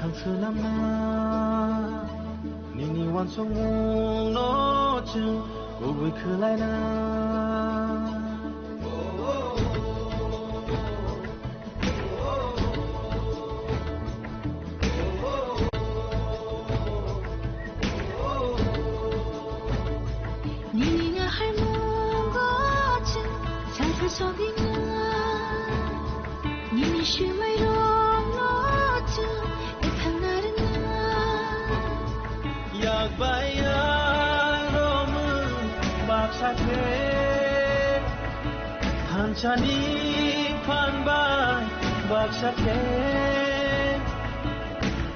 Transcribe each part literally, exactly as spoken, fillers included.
Ang swnamna nini uansukmungno chwng kubui khwlaina. Nini ngaharmungo chwng salsa sogwingo. Nini swmairokno chwng ethangna rwngo. Yak bai yak romwi baksa khe, thansani phan bai baksa khe.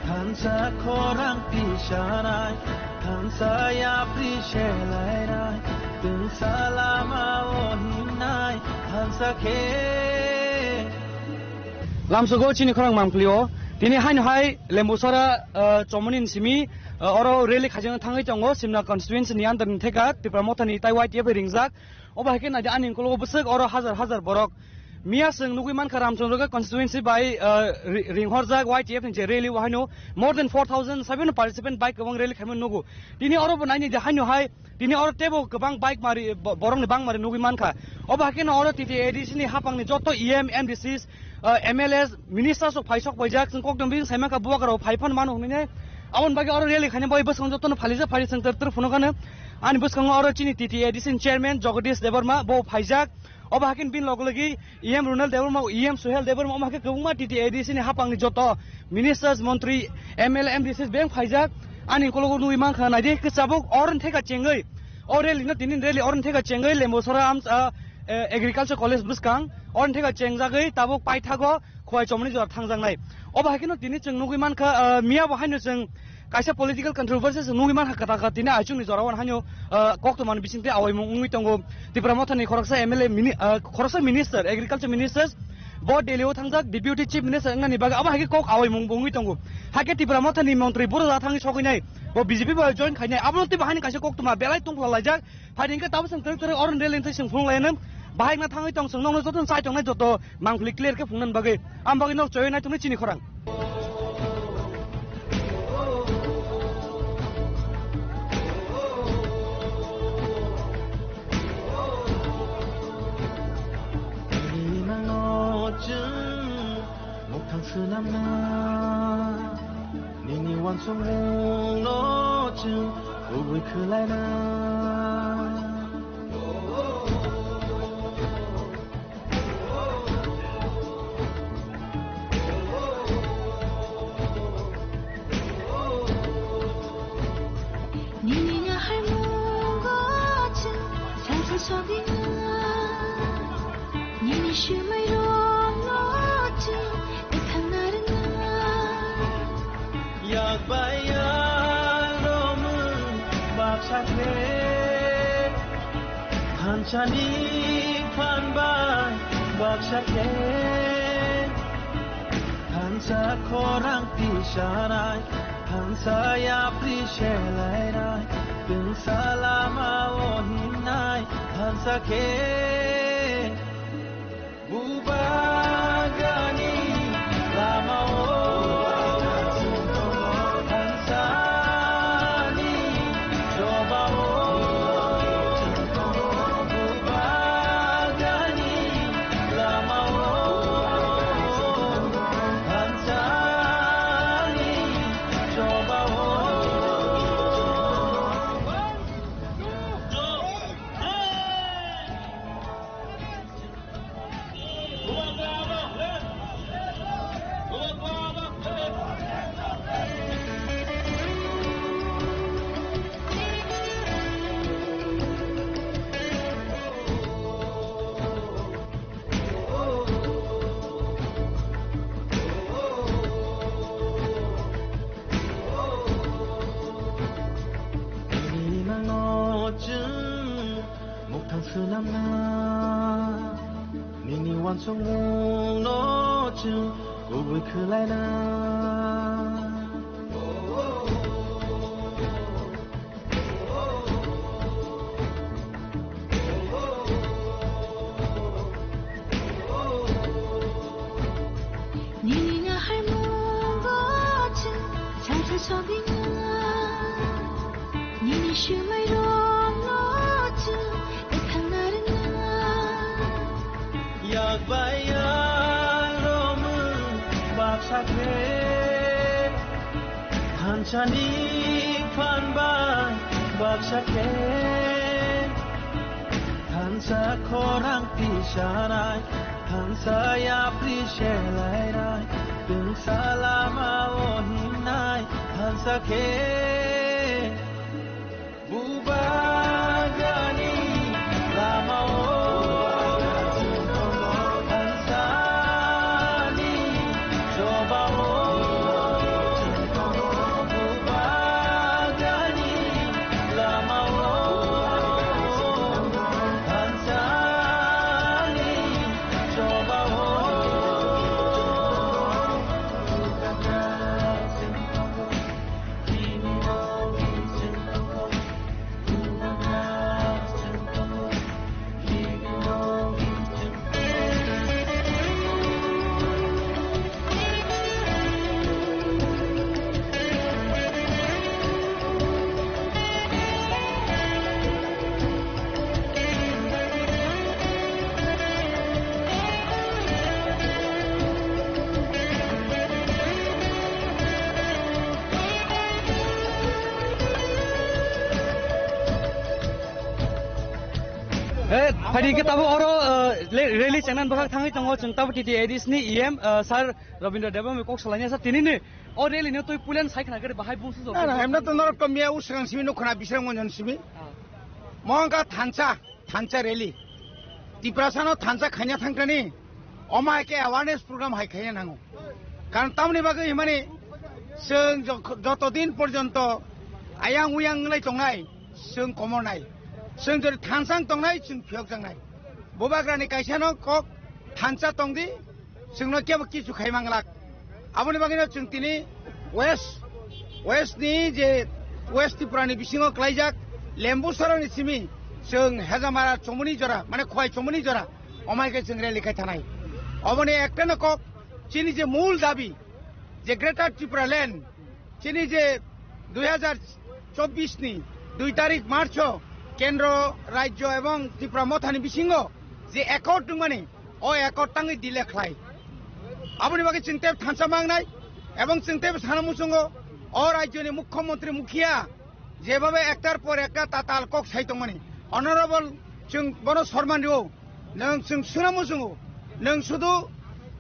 Thansa khorang tisanai, thansa yapri selainai, tungsa lama o himnai, thansa khe. Lamsogo chini khorang Mamkli o. Tini haino hai Lembusara, ah, chomoni ni simi, ah, oro rally khaijak thangwi tongo, Simna constituency ni under ni theka, Tipra Motha ni tai Y T F bai ringjak. Obo hai khe naidi ani ukulok o bwswk oro hajar hajar borok. Miya chwng nugwi mankha Ramchandra constituency bai, ah, ri-, ringhorjak Y T F ni je rally o haino more than four thousand seven participant bai kwbang rally khaimani nugo. Tini oro bo naini je haino hai, tini oro teibo kwbang bike mari, bo-, borokni bang mari nugwi mankha. Obo hai kheno oro T T A D C ni hapangni joto E M, M D Cs, ah, M L As, ministers rok phaisok paijak, chwng kokdom bini saimankha bubagra rok phai phano mano hwnwi. Aboni bagwi oro rally khaina bagwi bwskango jotono phalijak, phai chwng twrwk twrwk phunukha nw. Ani bwskango oro chini T T A D C ni chairman Jagadish Debbarma bo phaijak. Obo hai khe bini loge logi E M Runal Debbarma, E M Suhel Debbarma, omo hai khe kwbangma T T A D C ni hapangni joto ministers, montri, M L A, M D Cs beng phaijak. Ani ukulok o nugwi mankha, naidi kwchabuk oroni theka chengwi. O rally no tini rally oroni theka chengwi Lembusara am, ah, eh, Agriculture College bwskang oroni theka chengjagwi tabuk paithago Khowai chomoni jora thangjaknai. Obo hai kheno tini chwng nugwi mankha, ah, miya bo haino chwng kaisa political controversy chwng nugwi mankha kwtal kwtal tini aichukni jora o haino, ah, koktwmani bisingtwi awaimung wngwi tongo. Tipra Mothani khoroksa M L A mini-, ah, khoroksa minister, agriculture minister bo Delhi o thangjak, deputy chief minister wngnani bagwi abo hai khe kok awaimung bo wngwi tongo. Hai khe Tipra Mothani montri buro da thangwi sogwi nai, bo B J P bai join khainai, abono tei bo haino kaisa koktwma belai tungphla laijak. Hai hwnkhe tabuk chwng twrwk twrwk oroni rally tei chwng phunuk lainw bahai wngna thangwi tong, chwng nokno jotono chai tongnai joto. Mangpili clear khe phunuknani bagwi. Ang bagwi nok choi nai tongni chini khorang. Nini nangno chwng muktang swnamna, nini uansukmungno chwng kubui khwlaina. Nini ngaharmungo chwng salsa sogwingo. Nini swmairokno chwng ethangna rwngo. Yak bai yak romwi baksa khe, thansani phan bai baksa khe, thansa khorang tisanai, thansa yapri selainai, tungsa lama o himnai, thansa khe. Bubagani lamao thansani jobao bubagani lamao thansani jobao. Nini nangno chwng muktang swnamna, nini uansukmungno chwng kubui khwlaina. Nini ngaharmungo chwng Sogwinang, nini swmai rokno chwng ethangna rwngnang. Yak bai yak romwi baksa khe, thansani phan bai baksa khe, thansa khorang tisanai, thansa yapri selainai, tungsa lama o himnai, thansa khe. Bubagani lama o, thansani choba o, bubagani lama o, thansani choba o. Eh, phaidi khe tabo oro, eh, le-, rally chengna bwkhak thangwi tongo, chwng tabo T T A D C ni E M, eh, Sir Rabindra Debbarma kok salaini asa tinini o rally no twi pulen sai khna khe bahai bung sujok. Na, na, emna to norok to miya u swkang simi nuk khna Bisram Ranjan simi. Ah. Mo wngkha thansa, thansa rally. Tiprasano thansa khaina thangkani, omo hai khe awareness program hai khaina nango. Karon tamni bagwi himani chwng jok-, joto din porjonto ayang uyang wnglai tongnai, chwng komornai. Chwng jodi thansa wng tongnai, chwng phiyokjaknai. Bubagrani kaisano kok thansa tongdi, chwngno kebo kichu khai manglak. Aboni bagwino chwng tini West, West ni je West Tripura ni bisingo klaijak Lembu Sorani simi chwng Hejamara chomoni jora, mane Khowai chomoni jora, omai khe chwng rally khai thanai. Oboni ekta no kok, chini je mul dabi, je Greater Tripura Land, chini je dui hajar chobbish ni dui tarik March o kendro, rajyo ebong Tripura mothani bisingo je accord wngmani, o accord tangwi delay khlai. Aboni bagwi chwng tei thansa mangnai ebong chwng tei sana muchungo o rajyoni mukhyamantri mukhiya jebhabe ektar por ekta tatal kok sai tongmani. Honorable chwng bono sorman rio, nwng chwng suna muchungo, nwng sudu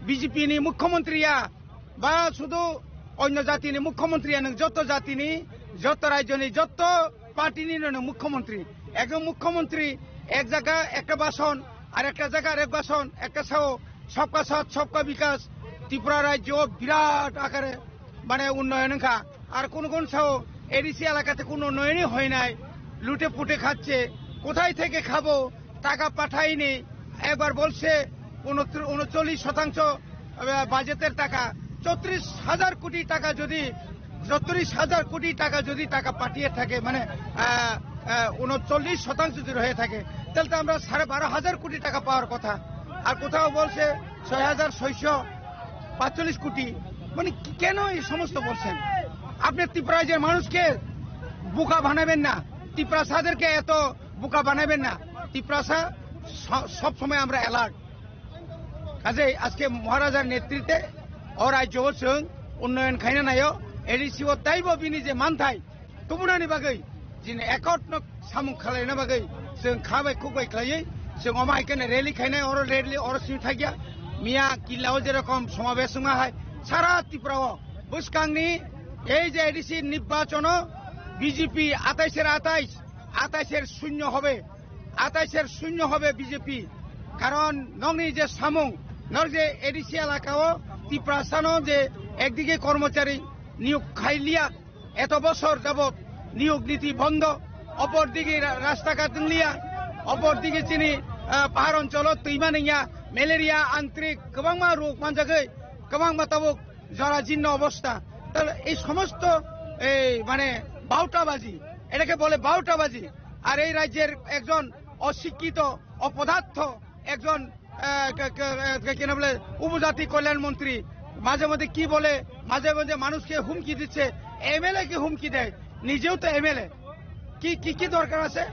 B J P ni mukhyamantri ya, ba sudu onyo jatini mukhyamantri ya, nwng joto jatini, joto rajyoni, joto party ni no nwng mukhyamantri. Ekdom mukhyamantri ek jaga ekta bason, ar ekta jaga arek bason, ekta sao sabka sath, sabka bikas, Tripura rajyo birat akare mane unnoyon wngkha. Ar kono kono sao A D C elakate kono unnoyonwi hoy nai, lute pute khacche, kothay theke khabo, taka pathaini, ekbar bolse unotr-, unochollish shotangsho, eh, budgeter taka, chottrish hajar koti taka jodi, chottrish hajar koti taka jodi taka pathiye thake, mane, ah, ah, unochollish shotangsho jodi rohe thake, tahole to amra sare baro hajar koti taka pawar kotha. Ar kothao bolse ছয় হাজার ছয়শো পাঁচচল্লিশ কোটি, মানে, কেন এই সমস্ত বলছেন? আপনি ত্রিপুরার যে মানুষকে বোকা বানাবেন না, ত্রিপুরাসাদেরকে এত বোকা বানাবেন না। ত্রিপুরাসা স-, সব সময় আমরা অ্যালার্ট। কাজেই আজকে মহারাজার নেতৃত্বে ও রাজ্য ও চং উন্নয়ন খাইনা নাইও, এডিসি ও তাইব বিনি যে মানথাই, tubunani bagwi, jini accord no samung khwlaina bagwi, chwng kha bai khuk bai khlaiwi, chwng omo hai kheno rally khainai, oro rally oro simi thakya, miya killa o jerokom somabes wngma hai, sara Tripura o bwskangni ei je A D C nirbachon o B J P আটাইশের আটাইশ, আটাইশের শূন্য হবে, আটাইশের শূন্য হবে বিজেপি। কারণ nokni je samung, nok je A D C elaka o Tiprasa no je ekdige কর্মচারী নিয়োগ khailiya, এত বছর যাবত নিয়োগ নীতি বন্ধ, অপরদিকে রা-, রাস্তাঘাট লিয়া, অপরদিকে চিনি, আহ, পাহাড় অঞ্চল তৈমা নিয়া, malaria, আন্তরিক, কবাংমা রোগ মানজাগৈ, কবাংমা তাবুক জরাজীর্ণ অবস্থা। তাহলে এই সমস্ত, এই মানে বাউটাবাজি, এটাকে বলে বাউটাবাজি। আর এই রাজ্যের একজন অশিক্ষিত, অপদার্থ, একজন, আহ, কে-, কে-, কে-, কি নাম বলে, উপজাতি কল্যাণ মন্ত্রী, মাঝে মধ্যে কি বলে, মাঝে মধ্যে মানুষকে হুমকি দিচ্ছে, এমএলএ কে হুমকি দেয়, নিজেও তো এমএলএ। কি, কি, কি দরকার আছে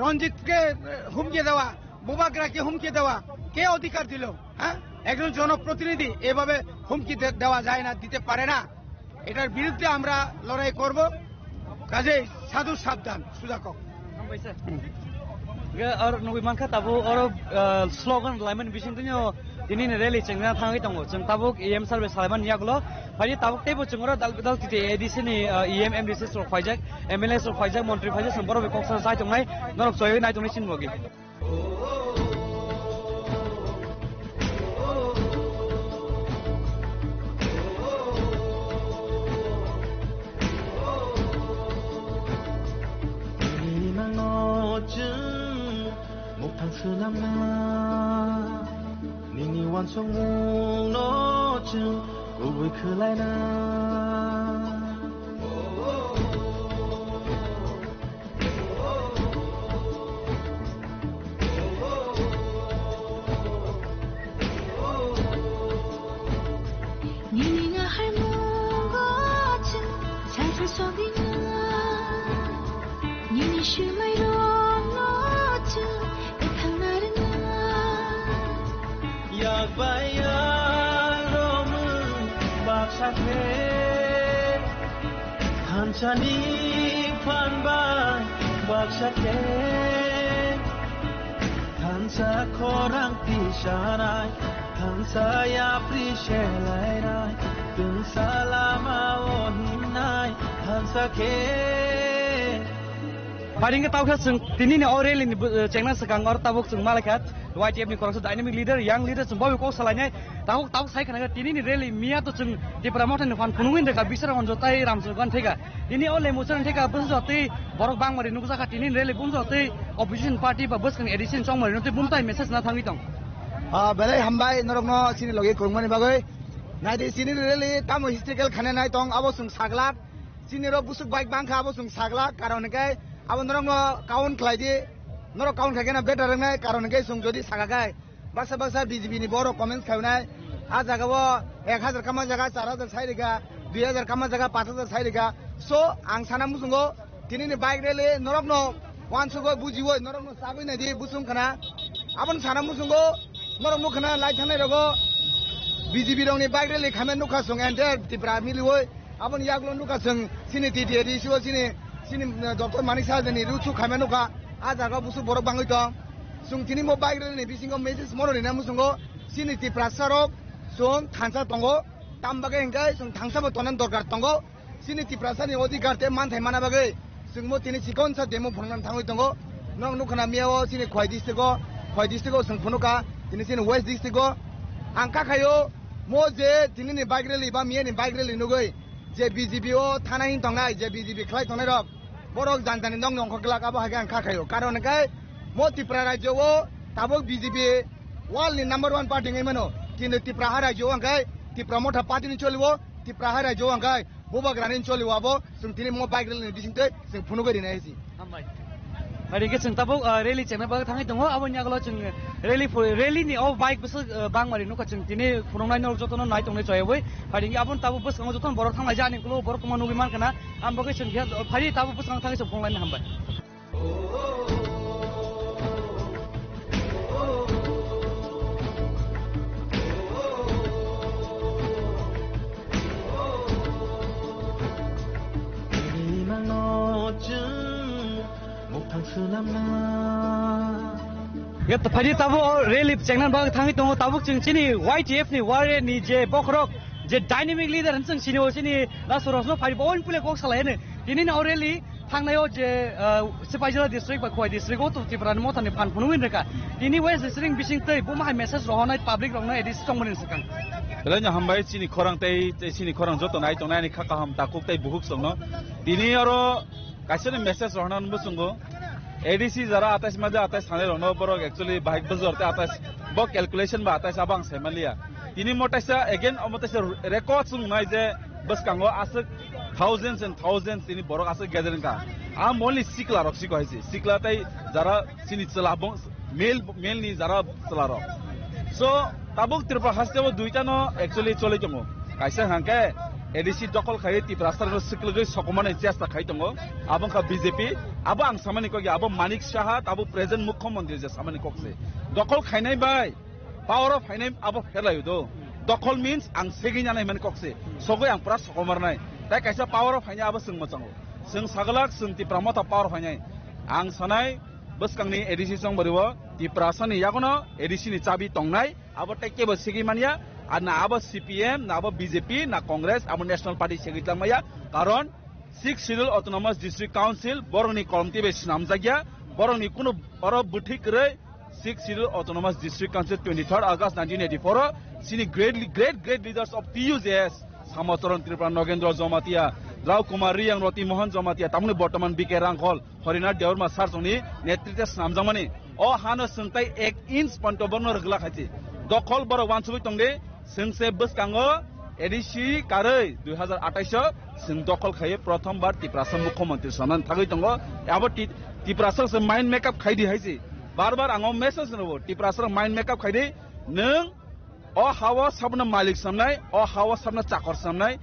রঞ্জিতকে হুমকি দেওয়া, বুবাগ্রাকে হুমকি দেওয়া? কে অধিকার দিল? হ্যাঁ, একজন জনপ্রতিনিধি এভাবে হুমকি দে-, দেওয়া যায় না, দিতে পারে না। এটার বিরুদ্ধে আমরা লড়াই করব। কাজেই সাধু সাবধান, সুজা কও। Hwnkhe oro nugwi mankha tabuk oro, ah, slogan laimani bisingtwi no tini ni rally chengna thangwi tongo. Chwng tabuk E M survey salaimani yagulo. Phaidi tabuk teibo chwng oro dal, dal titi A D C ni, ah, E M, M D C rok phaijak, M L A rok phaijak, montri phaijak, chwng borok bai kok sa chai tongnai, norok choi nai tongnai chini logi. Nini nangno chwng muktang swnamna, nini uansukmungno chwng kubui khwlaina. Nini ngahar mungo chwng saisa sobina, nini swmai rokno chwng ethangna rwna. Yak bai yak romwi baksa khe, thansani phan bai baksa khe, thansa khorang tisanai, thansa yapri selairai, tungsa lama o himnai, thansa khe. Phaidi hwnkhe tawkhe chwng tini ni o rally ni, eh, chengna swkang oro tabuk chwng malaikha Y T F ni khoroksa dynamic leader, young leader chwng bobo kok salainai. Tabuk, tabuk sai khna khe tini ni rally miya to chwng Tipra Motha ni phan phunugwi rwkha, Bisar Ranjan tai Ramswrwng theka. Tini o Lembuchwrwng theka bwswk twi borok bangmari nukjakha, tini ni rally bwswk twi opposition party ba bwskang A D C ni chongmari nukti bumtai message na thangwi tong. Ah, belai hambai norokno chini logi kwrwngmani bagwi. Naidi chini rally tamo historical khana nai tong, abo chwng saglak. Chini rok bwswk bike bangkha, abo chwng saglak, karon hwnkhe abo norokno count khlai di. Norok count khaikhe na better wngnai, karon hwnkhe chwng jodi saka khe baksa baksa B J P ni borok comments khainai, a jaga o ek hajar kama jaga char hajar sai rikha, dui hajar kama jaga panch hajar sai rikha. So ang sana muchungo tini ni bike rally norok no wansugwi bujiwi norok no sagwi nai di busung khana. Aboni sana muchungo norok nukha na lai thangnai rogo B J P rok ni bike rally khaimani nukha chwng entire Tripura miliwi. Aboni yagulo nukha chwng chini T T A D C o chini, chini, eh, Doctor Manik Saha ni ruchu khaima nukha. A jaga busu borok bangwi tong. Chwng tini mo bike rally ni bisingo message mono rina muchungo chini Tiprasa rok chwng thansa tongo. Tam bagwi hwnkhe chwng thansa bo tonani dorkar tongo. Chini Tiprasa ni odhikar tei manthai mana bagwi chwng mo tini chikon sa demo phunukna thangwi tongo. Nok nukha na miya o chini Khowai district o, Khowai district o chwng phunukha tini chini West district o. Ang kha khaio mo je tini ni bike rally ba miya ni bike rally nugwi je B J P o thana hin tongnai, je B J P khlai tongnai rok, borok jani jani nok nongkhor glak, abo hai khe ang kha khaio. Karon hwnkhe mo Tripura rajyo o tabuk B J P world ni number one party wngwi mano, kintu Tripura ha rajyo o hwnkhe Tripura Motha party ni choli o, Tripura ha rajyo o hwnkhe bubagrani choli o, abo chwng tini mo bike rally ni bisingtwi chwng phunugwi rinai si. Hambai. Ari khe chwng tabuk, ah, rally chengna bagwi thangwi tongo, aboni yagulo chwng rally phu-, rally ni o bike bwswk, ah, bangmani nukha chwng tini phunuknai norok jotono nai tongnai choyabwi. Phai ringwi aboni tabuk bwskango jotono borok thanglai jak ani ulo borok tongma nugwi mankha na. Ang bagwi chwng khe phai tabuk bwskango thangwi chwng phunuknai hambai. Nini nangno chwng muktang swnamna. Ya, to phai tabuk o rally chengna bagwi thangwi tongo, tabuk chwng chini Y T F ni wari ni je bokhorok, je dynamic leader hwn chwng sini o chini Nasorosno phai bo oin pule kok salai hwno. Tini ni o rally thangnai o je, ah, Sipaijala district ba Khowai district o to Tripura ni Motha ni phan phunugwi rwkha. Tini West district bising tei buma hai message rohornai public rokno A D C chongmani swkang. Belai no hambai chini khorang tei, tei chini khorang joto nai tongnai ani kha kaham takhuk tei bukhuk songno. Tini oro kaisa ni message rohorna muchungo. A D C jara atais maja atais sanai rokno borok actually bahai bujor tei atais bo calculation ba atais abang sai manliya. Tini mo taisa again omo taisa record sung nai je bwskango aswk thousands and thousands tini borok aswk gathering ka. A moli sikla rok siko haisi. Sikla tai jara sini chwla bong-, male, male ni jara chwla rok. So, Tabuk Tripura haste o duita no actually choli tongo. Kaisa hwnkhe A D C dokhol khai Tiprasa rok swklugi sokomani chesta khai tongo. Abo wngkha B J P, abo ang samani kok ya, abo Manik Saha, tabuk present mukhyamantri je samani kok se. Dokhol khainai bai, power o phainai abo pherlai do. Dokhol means ang segwi nanai mani kok se. Sogwi ang pura sokomarnai. Tai kaisa power o phainai abo chwng mwchango. Chwng saglak chwng Tipra Motha power o phainai. Ang sanai bwskangni A D C chongbari o Tiprasa ni yagono A D C ni chabi tongnai. Abo tei kebo segwi manya, ar na abo C P M, na abo B J P, na Congress, abo National Party segwi tlang maya. Karon Sixth Schedule Autonomous District Council borokni kolomtwi bai swnamjakya, borokni kunu oro bwthwi kwrwi. Sixth Schedule Autonomous District Council twenty-third August nineteen eighty-four o chini great, great, great leaders of T U J S, Samacharan Tripura, Nogendra Jamatia, Rao Kumar Riyang, Roti Mohan Jamatia, tamoni bortoman B K Rangkhol, Horinath Debbarma sir chongni netritwe swnamjakmani. O hano chwng tai ek inch poito borokno rwgwlak hai se. Dokhol borok uansugwi tongdi, chwng se bwskango A D C karwi dui hazar atais o chwng dokhol khaiwi prothom bar Tiprasa mukhyamantri swnamnani thagwi tongo. Abo Ti-, Tiprasa se mind make up khaidi hai se. Bar bar ang o message rwo, Tiprasa rok mind make up khaidi, nwng o ha-o sabno malik samnai, o ha-o sabno chakor samnai.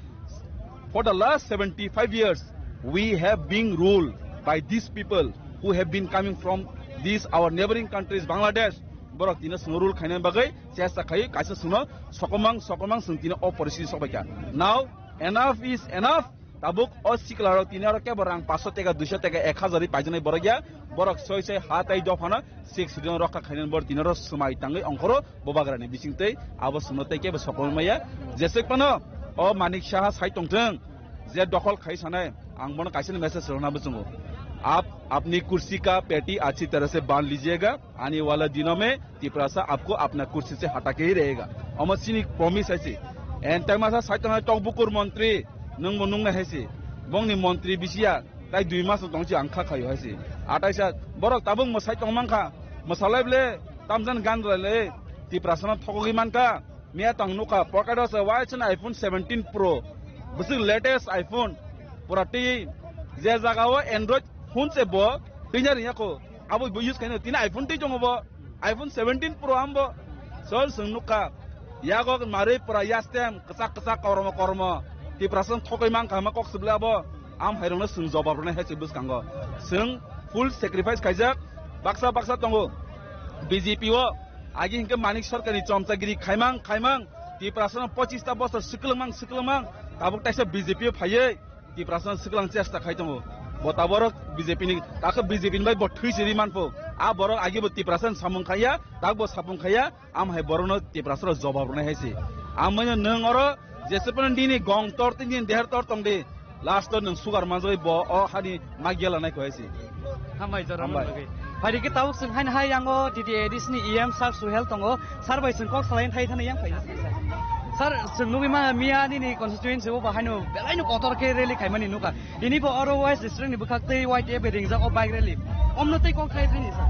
For the last seventy-five years, we have been ruled by these people who have been coming from these our neighboring countries, Bangladesh. Borok tino chwngno rule khaina bagwi chesta khai, kaisa chwngno sokomang, sokomang chwng tino o porisi sokbaikha. Now, enough is enough. Tabuk o sikla rok tini aro kebo rang paanch sho teka, dui sho teka, ek hazar ri paijaknai borok ya. Borok soi soi ha tai dophano Sixth Schedule rokha khainani borok tini aro swmai tangwi ongkhoro bubagrani bisingtwi abo chwngno tei kebo sokomai maya. Jeswk phano o Manik Saha sai tongthwng, je dokhol khai sanai, ang bono kaisa message rwna bwchwngo. Aap apni kursi ka peti achhi tarah se bandh lijiyega, aane wala dino mein Tiprasa aapko apna kursi se hata ke hi rahega. Omo chini promise hai se. Entaima sa saitongnai tokbukur montri, nwng bo nungnai hai se. Bongni montri bisiya, tai dui mas tong si ang kha khaio hai se. Ataisa borok tabuk mwsai tong mankha, mwsalai ble tamjan gan rwlai le Tiprasa no thogogwi mankha. Miya tong nukha, pocket o se waisano iPhone seventeen Pro, bwswk latest iPhone, pura twi je jaga o Android phone se bo twina riya kho, abo bo use khaino tini iPhone twi tongo bo. iPhone seventeen Pro ambo. Sol chwng nukha. Yago marwi pura yastem kwchak kwchak kormo kormo. Tiprasa thogwi mankha ma kok sibla abo. Am hairokno chwng jobab rwnai hai se bwskango. Chwng full sacrifice khaijak. Baksa baksa tongo. B J P o agi hinkhe Manik Sarkarni chomchagiri khaimang khaimang. Tiprasa no pochista bosor swkwlwngmang swkwlwngmang. Tabuk taisa B J P o phaiwi Tiprasa swklang chesta khai tongo. Bo ta borok B J P ni, takhe B J P ni bai bo thwi siri manpho. A borok agi bo Tiprasa ni samung khaiya, tak bo sapung khaiya, am hai borokno Tiprasa rok jobab rwnai hai se. Amai nwng oro jese phano nini gong tor tei nini deher tor tong di. Last o nwng sugar manjagwi bo o hani magiya lanai kho hai se. Hambai jora Hambai. Manjagwi. Phaidi khe tabuk chwng haino hai yango T T A D C ni E M sir Suhel tongo. Sir bai chwng kok salaini thai thani yang phai. Sir, chwng nugwi ma miya nini constituency o ba haino belaino kotor khe rally khaimani nukha. Tini bo oro West District ni bwkhak tei Y T F bai ringjak o bike rally. Omno tei kok khai thani sir.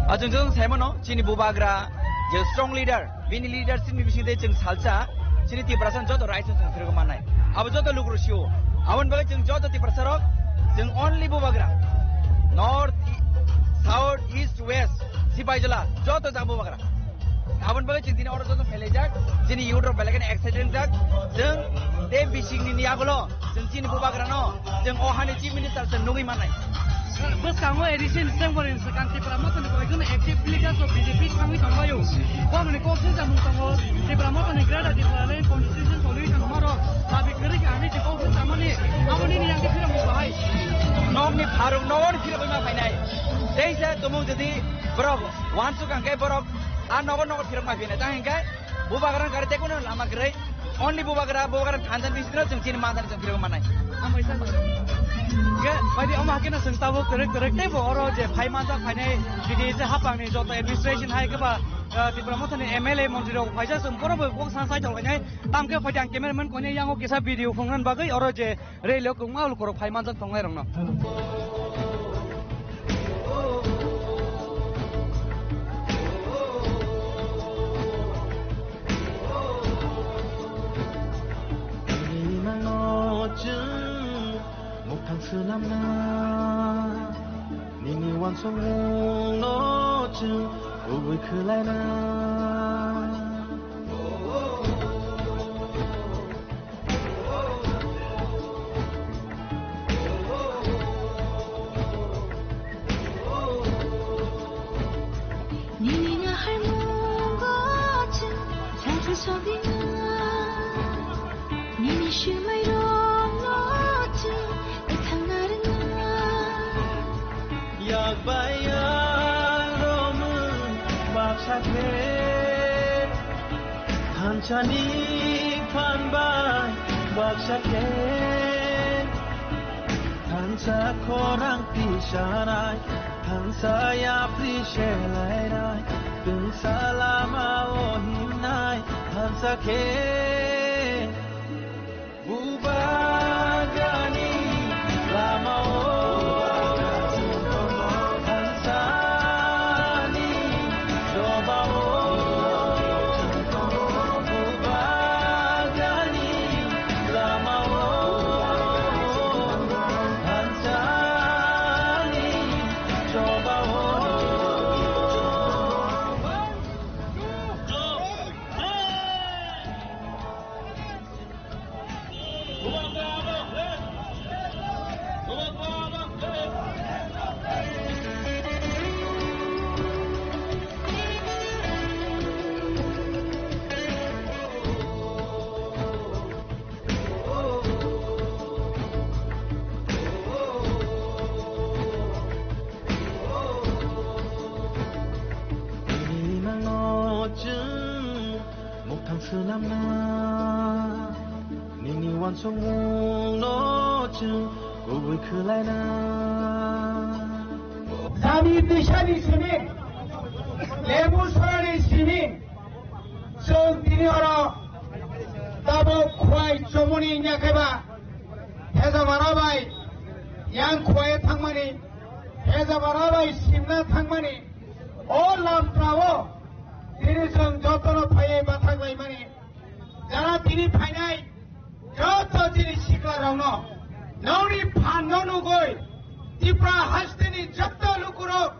A chwng chwng saimano chini bubagra je strong leader, bini leadership ni bising tei chwng salsa chini Tiprasa joto right chwng phirok manai. Abo joto lugro sio. Aboni bagwi chwng joto Tiprasa rok chwng only bubagra. North, South, East, West, Sipaijala joto jang bubagra. Aboni bagwi chwng tini oro joto phelaijak, chini youth rok belai kheno excited wngjak. Chwng tei bisingni ni yagulo chwng chini bubagrano chwng o hani chief minister chwng nugwi mannai. Bwskango A D C ni Sengmori ni swkang Tipra Motha ni koikno active leaders of B J P thangwi tongbaio. Bongni kok se samung tongo, Tipra Motha ni Greater Tipraland constitution tolwi tongmarok dabi kwrwi khe ani kok se samani aboni ni yang khe phirok ni bahai. Nokni pharuk nokni phirok ma phainai. Tei se tumung jodi borok Wansuk ang khe borok a nogo nogo phirok ma phina. Tang hingkhe bubagra kari tei kuno lama kwrwi. Only bubagra, bubagra thansa bisingtwi chwng chini manjani chwng phirok manai. Amai sa. Ge, phaidi omo hakhe no chwng tabuk kwrwk kwrwk tei bo oro je phai manjak phainai B D S hapangni joto administration hai khe ba, ah, Tipra Mothani M L A montri rok phaisa chwng borok bo kok sa sai tong lainai. Tamkhe phaidi ang cameraman koine yango kisa video phungnani bagwi oro je Relo kwbangma lukurok phai manjak tongnai rokno. Nini mano chwng muktang swnamna, nini uansukmungno chwng kubui khwlaina. Mairokno chwng kwthang narwkna. Yak bai yak romwi baksa khe, thansani phan bai baksa khe, thansa khorang tisanai, thansa yapri selainai, twngsa lama o himnai, thansa khe. Bubagrani lamao thansani dobao Bubagrani lamao thansani dobao. Nini nango chwng muktang swnamna, nini uansukmungno chwng kubui khwlaina. Jami tisani simi, lebu sorani simi, chwng tini oro tabuk khwai chomoni wngya khe ba, hezamara bai yang khwai thangmani, hezamara bai simna thangmani, o lamtrao tini chwng jotono phaiwi bathak laimani. Jara tini phainai joto tini siklarokno nokni phanno nugwi Tipra hasteni joto lukurok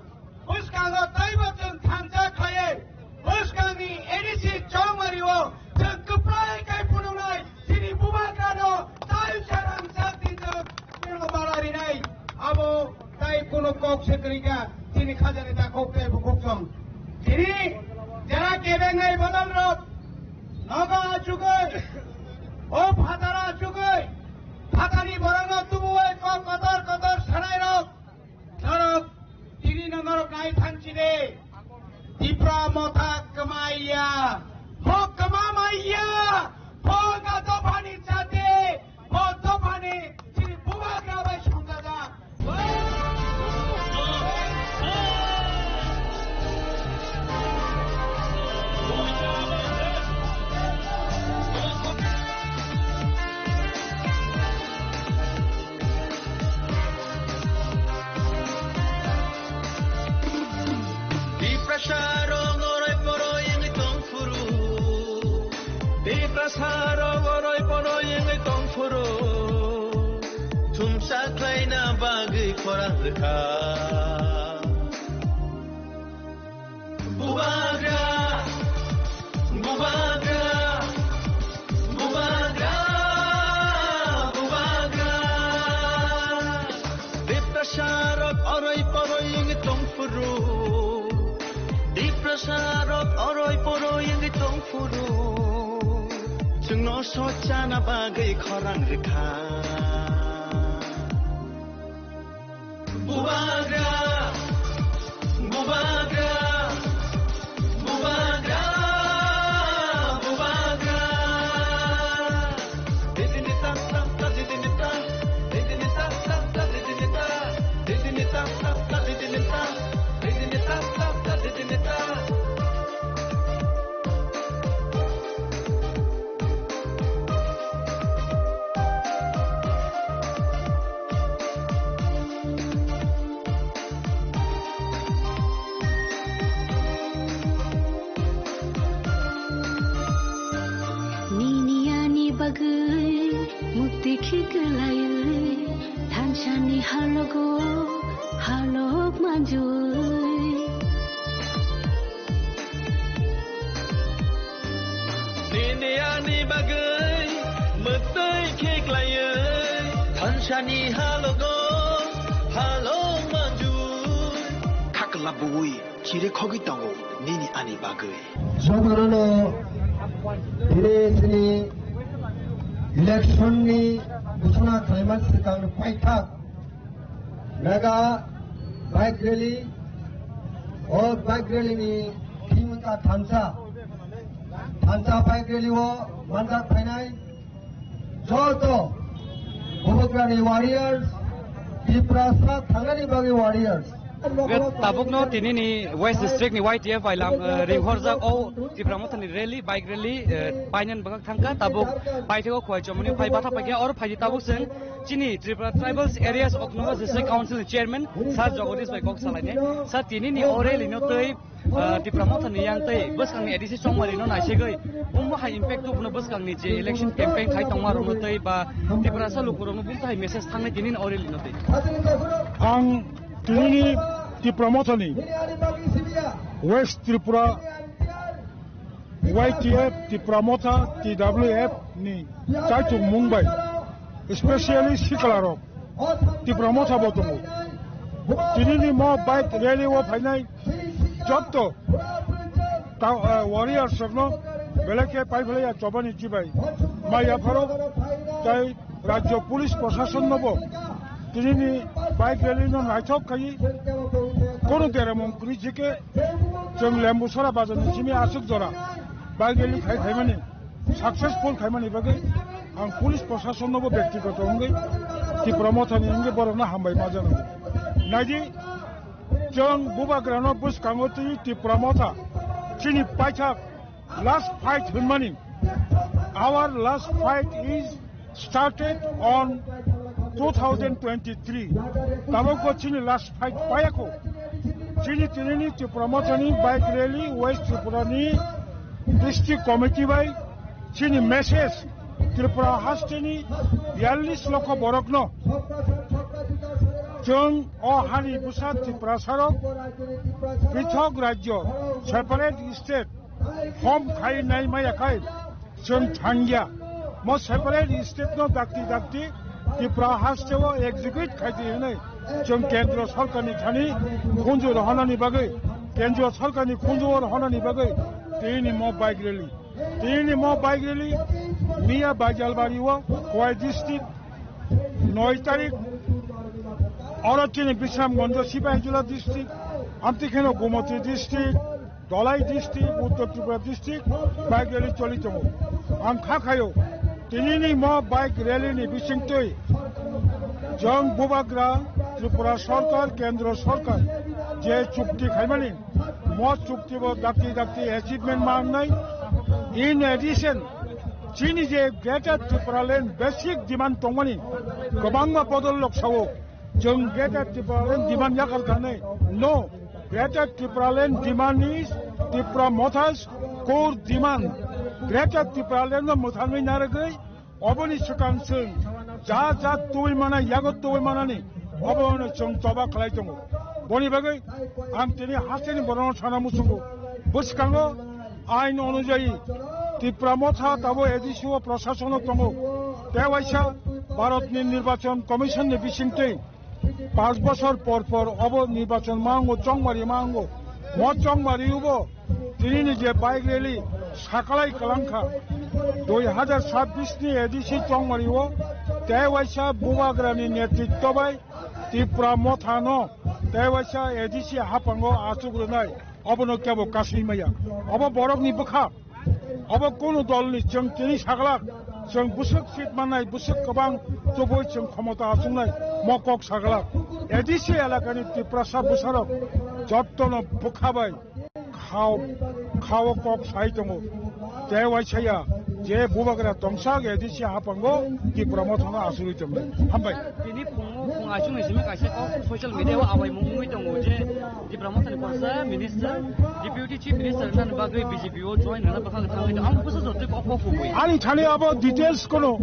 bwskango teibo chwng thansa khlaiwi bwskangni A D C chongmario chwng kwplai kai phunuknai chini bubagrano tai sarang sakti chwng tino bala rinai abo tai kuno kok se kwrwi kha chini khajani takhuk tei bukhuk chwng. Chini jara kebengnai bodolrok nogo achugwi, o phataro achugwi, phatani borokno tubuwi kok kotor kotor sanairok, norok tini no norok nai thangchide. Tipra motha kwmaiya, bo kwmamaiya, bo ga dophani jati, bo dophani chini bubagra bai songjajak. Tiprasa rok noroi poroi wngwi tong phuru. Tiprasa rok noroi poroi wngwi tong phuru. Thumsa khlaina bagwi khorang rwkha. Bubagra, bubagra, bubagra, bubagra. Tiprasa rok oroi poroi wngwi tong phuru. Tiprasa rok oroi poroi wngwi tong phuru. Chwngno sochana bagwi khorang rwkha. Bubagra, bubagra, bubagra, bubagra. Didini ta ta ta, didini ta, didini ta ta ta, didini ta, didini ta ta ta, didini ta, didini ta ta ta, didini ta. Nini ani bagwi mukti khiklaiwi thansani halogo halok manjui. Nini ani bagwi mwtwi khiklaiwi thansani halogo halok manjui. Khakla buwi chiri khogwi tongo nini ani bagwi. Jotono tini chini Election ni ghosona khlaima swkang paithak mega bike rally, o bike rally ni theme wngkha thansa. Thansa bike rally o manjak phainai joto Bubagrani warriors, Tiprasa thangnani bagwi warriors. Tabukno tinini West District ni Y T F bai lam, eh, ringhorjak o Tipra Mothani rally, bike rally, eh, painani bwkhak thangkha. Tabuk paithakgo Khowai Chomoni phai batha paikha, oro phaidi tabuk chwng chini Tripura Tribals Areas Autonomous District Council ni Chairman Sir Jagadish bai kok salainai. Sir, tinini o rally no twi, ah, Tipra Mothani yang tei bwskangni A D C chongmari no naisegwi bumbo hai impact tubuna bwskangni je election campaign khai tongma rokno tei ba Tiprasa lukurokno bumbo hai message thangnai tinini o rally no twi. Ang tinini Tipra Mothani West Tripura Y T F, Tipra Motha, T W F ni kaichuk mung bai, especially sikla rok, Tipra Motha bo tongo. Tinini mo bike rally o phainai jotto ta-, eh, warriors rokno belai khe paiphlaiya chobani chibai mai yapharok tai Rajya Police Prashasan no bo tinini bike rally no naithok khai kono deramung kwrwi jikhe Chwng Lembusora bazar ni simi aswk jora bike rally khai khaimani, successful khaimani bagwi ang police prashason no bo byaktigoto wngwi Tipra Mothani wngwi borokno hambai ma jano. Naidi, chwng Bubagrano bwskango twi Tipra Motha chini paithak last fight hwnmani. Our last fight is started on two thousand twenty-three. Tabok bo chini last fight payakho. Chini tinini Tipra Mothani bike rally West Tripura ni district committee bai chini message Tripura hasteni biyallis lokho borokno chwng o hani bwsa Tiprasarok prithok rajyo, separate state form khai nai maya khai chwng thangya. Mo separate state no dakti dakti Tipra haste o execute khai di hinwi chwng Kendro Sorkar ni thani khunju rohonani bagwi, Kendro Sorkar ni khunju o rohonani bagwi tini mo bike rally. Tini mo bike rally miya Baijalbari o Khowai district noi tarik, oro chini Bisramganj Sipahijola district, amtwi kheno Gomoti district, Dholai district, Uttor Tripura district, bike rally choli tongo. Ang kha khaio, tinini mo bike rally ni bisingtwi jwng Bubagra Tripura Sorkar, Kendro Sorkar je chukti khaimani, mo chukti bo dakti dakti achievement ma wngnai. In addition, chini je Greater Tipraland basic demand tongmani kwbangma bodol lok sao. Chwng Greater Tipraland demand yakar khanai. No, Greater Tipraland demand is Tipra Motha's core demand. Greater Tipraland no mwthangwi narwgwi oboni swkang chwng ja ja tubui mana, yago tubui manani obono chwng choba khlai tongo. Boni bagwi ang tini hasteni borokno sana muchungo. Bwskango ain onujayi Tipra Motha tabo A D C o prashasono tongo. Tei waisa Bharatni Nirbachon Commission ni bisingtwi panch bosor por por obo nirbachon mango, chongmari mango. Mo chongmari ubo tinini je bike rally sakalai kalangkha dui hajar sabbish ni A D C chongmari o tei waisa Bubagrani netritto bai Tipra Mothano tei waisa A D C haphango achuk rwnai. Obono kebo kasui maya. Obo borokni bwkha. Obo kunu dolni chwng tini saglak, chwng bwswk seat mannai, bwswk kwbang chubui chwng khomota achuknai, mo kok saglak. A D C elakani Tiprasa bwsarok jottono bwkha bai khao, khao kok sai tongo. Tei waisaya je Bubagra tongsak A D C haphango Tipra Mothano achugwi tongnai. Hambai. Tini phungo phung achukni simi kaisa kok social media o abai mungwi tongo je Tipra Mothani kosa minister, deputy chief minister nani bagwi B J P o join rwna bwkhak thangwi tong. Ang bwsa jotwi kok kok kubui. Ani thani abo details kono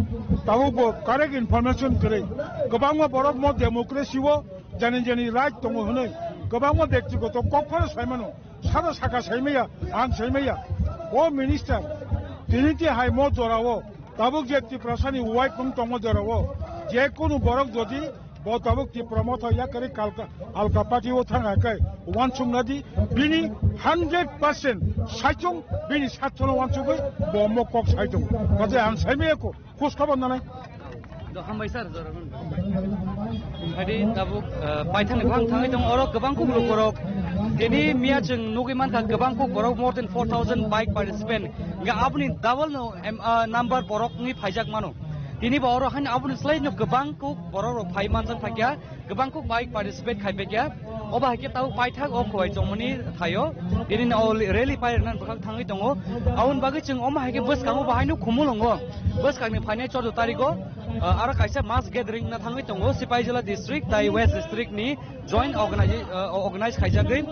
tabuk bo correct information kwrwi. Kwbangma borok mo democracy o jani jani right tongo hwnwi kwbangma byaktigoto kok phano saimano. Sabo saka saimaya, ang saimaya. O minister, tini ti hai mo jorao tabuk je Tiprasani wife wng tongma jorao je kunu borok jodi Bo tabuk Tipra Motha yakarwi kalka, alka party o thang hai kai wansuk nadi, bini hundred percent saichung, bini sathono wansugwi bo mo kok saichung. Kaje ang saimaya ko, khos khabar nanai. Do hambai sir, jora man. Hadi tabuk, eh, paithang ni bang thangwi tong oro kwbang kuk lukorok. Tini miya chwng nugwi mankha kwbang kuk borok more than four thousand bike participant. Ga aboni double no, em, ah, number borok ni phaijak mano. Tini bo oro haino aboni slai no kwbang kuk borok rok phai manjak phaikya, kwbang kuk bike participate khai phaikya. Obo hai khe tabuk paithak o khowai chongmani thaio. Tini o rally pairwknani bwkhak thangwi tongo. Aboni bagwi chwng omo hai khe bwskango bo haino Khumulwngo. Bwskangni phainai chordo tariko, ah, aro kaisa mass gathering na thangwi tongo Sipaijala district tai West district ni joint organize, ah, organize khaijagwi.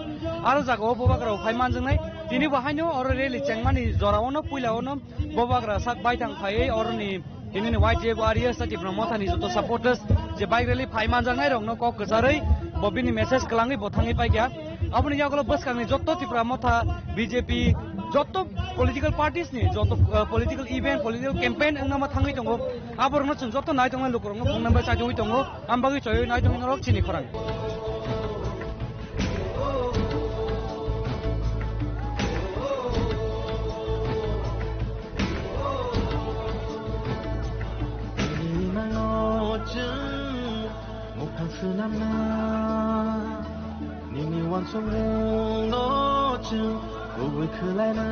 Aro jagao bubagra phai manjaknai. Tini bo haino oro rally chengmani joraono puilaono bubagra sak baithang phaiwi oroni Tini ni Y T F R E S Tipra Motha ni joto supporters je bike rally phai manjaknai rok no kok kwcharwi bo bini message kwlangwi bo thangwi paikha. Aboni yagulo bwskang ni joto Tipra Motha, B J P, joto political parties ni joto, uh, political event, political campaign wngna ma thangwi tongo. Aborok no chwng joto nai tongnai lukurok no phone number chaitugwi tongo. Ambagwi chaywi nai tongwi norok chini khorang. Nini mango chwng mukhang swnamna, nini wansukmungno chwng kubui khwlaina.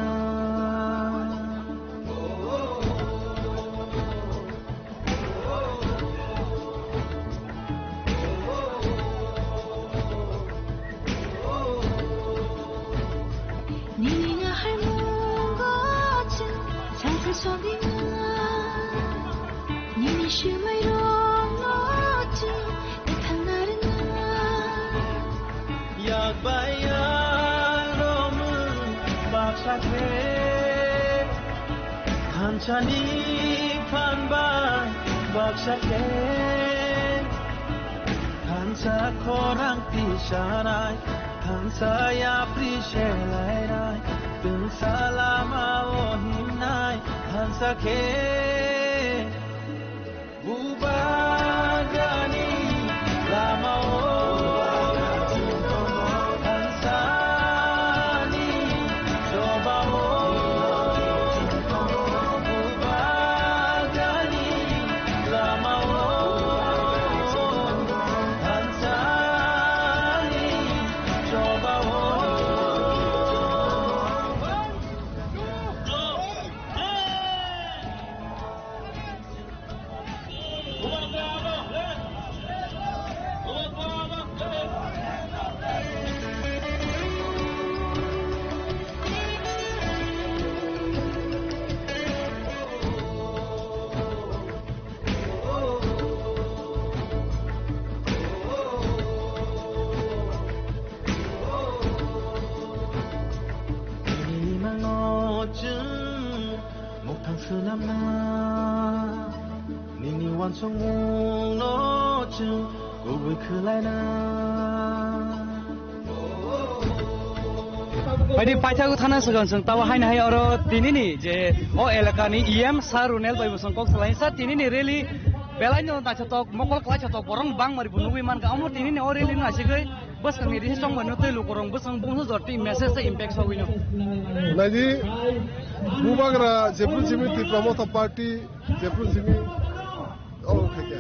Nini naharmungo chwng changkha sogwinga. Nini swmairokno chwng mwthangna rwnga. Yak bai yak romwi baksa khe, thansani phan bai baksa khe, thansa khorang tisanai, thansa yapri selainai, tungsa lama o himnai, thansa khe. Bubagrani lamao thansani chobao, Bubagrani lamao thansani chobao. Muktang swnamna nini wansukmungno chwng kubui khwlaina. Baidi paithago thana swkang chwng tabo haino hai oro tinini je o elakani E M Sir Runel bai bwswng kok salaisa tinini rally belaino naithotok mokol klaithotok borok bangmari bo nugwi mankha omo tinini o rally no asigwi. Bwskangni risi chongmani tei lukurok bwswng bungsu jorti message tei impact sogwino. Naidi, bubagra jephru simi Tipra Motha Party jephru simi, oh, khaikha.